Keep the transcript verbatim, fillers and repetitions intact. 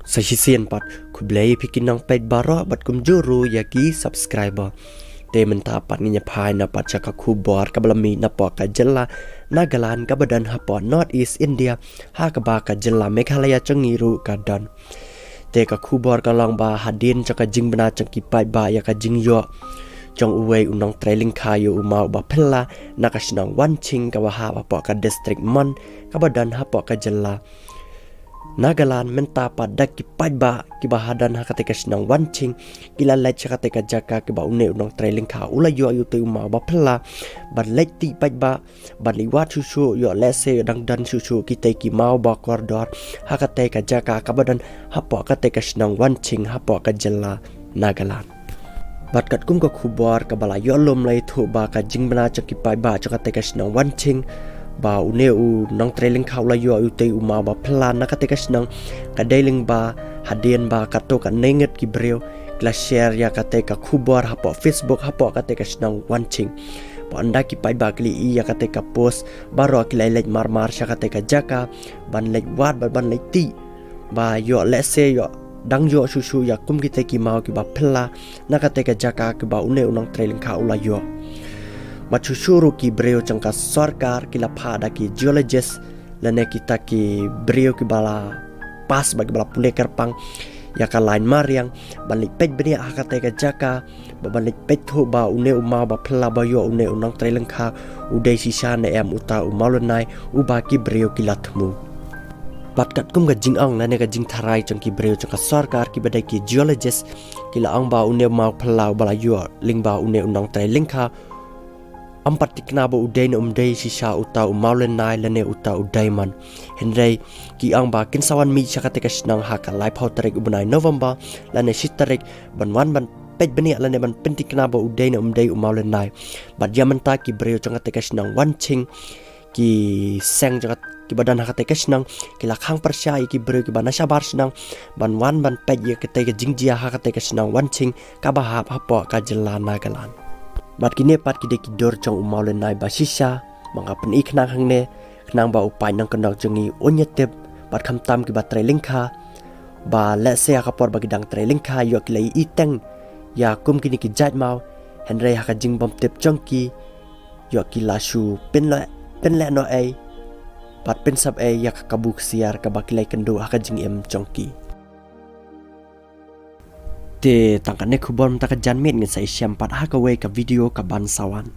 Sa shisien pat, khublei phi ki nongpeit baroh bad kumjuh ruh ïa ki subscriber. Te mynta pat ngin ïa phai na pat sha ka khubor kaba la mih napoh ka jylla Nagaland kaba don hapoh North East India, ha kaba ka jylla Meghalaya jong ngi ruh ka don. Te ka khubor ka long ba hadien jong ka jingbna jong ki paidbah ïa ka jingïoh jong uwei u nongtrei lyngkha ïa u maw ba phylla na ka shnong Wanching kaba hap hapoh ka district Mon kaba don hapoh ka jylla Nagaland, mynta pat da ki paidbah kiba ha don ha katei ka shnong Wanching ki la leit sha katei ka jaka kiba une u nongtrei lyngkha u la ïoh ïa utei u maw ba phylla, ban leit tih paidbah, ban leit wad shuh shuh ïoh lehse ïoh dang don shuh shuh kitei ki maw ba kordor ha katei ka jaka kaba don hapoh katei ka shnong Wanching hapoh ka jylla Nagaland. Bad katkum ka khubor kaba la ïoh lum la ïathuh ba ka jingbna jong ki paidbah jong katei ka shnong Wanching, ba une u nongtrei lyngkha u la ïoh ïa utei u maw ba phylla na katei ka shnong, ka dei lyngba hadien ba katto katne ngut ki briew ki la share ïa katei ka khubor hapoh Facebook hapoh katei ka shnong Wanching. Ba ynda ki paidbah ki la ïohi ïa katei ka post, baroh ki la leit mar mar sha katei ka jaka ban leit wad bad ban leit tih, ba ïoh lehse ïoh dang ïoh shuh shuh ïa kum kitei ki maw kiba phylla na katei ka jaka kiba une u nongtrei lyngkha u la ïoh. Bad shuh shuh ruh ki briew jong ka sorkar ki la phah da ki geologist lane kita ki briew kiba la pass bad kiba la pule kyrpang ïa ka lain mariang ban leit peit bniah ha katei ka jaka, ba ban leit peit thuh ba une u maw ba phylla ba ïoh une u nongtrei lyngkha u dei shisha ne em uta u maw lynnai uba ki briew ki la thmu. Bad katkum ka jingong lane ka jingtharai jong ki briew jong ka sorkar kiba dei ki geologist, ki la ong ba une u maw phylla uba la ïoh lyngba une u nongtrei lyngkha, ym pat thikna ba u dei ne um dei shisha uta u maw lynnai lane uta u diamond. Hynrei ki ong ba kin sa wan mih sha katei ka shnong ha ka laiphew tarik u bnai November lane shi tarik ban wan ban peit bniah lane ban pynthikna ba u dei ne um dei u maw lynnai. Bad ïa mynta ki briew jong katei ka shnong Wanching, ki seng jong kat-, kiba don ha katei ka shnong ki la khang pyrshah ïa ki briew kiba na shabar shnong ban wan ban peit ïa katei ka jingjia ha katei ka shnong Wanching kaba hap hapoh ka jylla Nagaland. Bad kine pat ki dei ki dur jong u maw lynnai ba shisha, ba nga pyni khnang hangne, khnang ba u paid nongkyndong jong ngi un ïa tip, bad khamtam kiba trei lyngkha, ba lehse ha ka por ba ki dang trei lyngkha ïoh ki la ïohi teng ïa kum kine ki jait maw, hynrei ha ka jingbym tip jong ki ïoh ki la shu pynleh, pynleh noh ei bad pynsap ei ïa ka kabu ksiar kaba ki la ïakynduh ha ka jingim jong ki. Te tang katne khubor mynta ka janmiet, ngin sa ïashem pat ha kawei ka video kaban sa wan.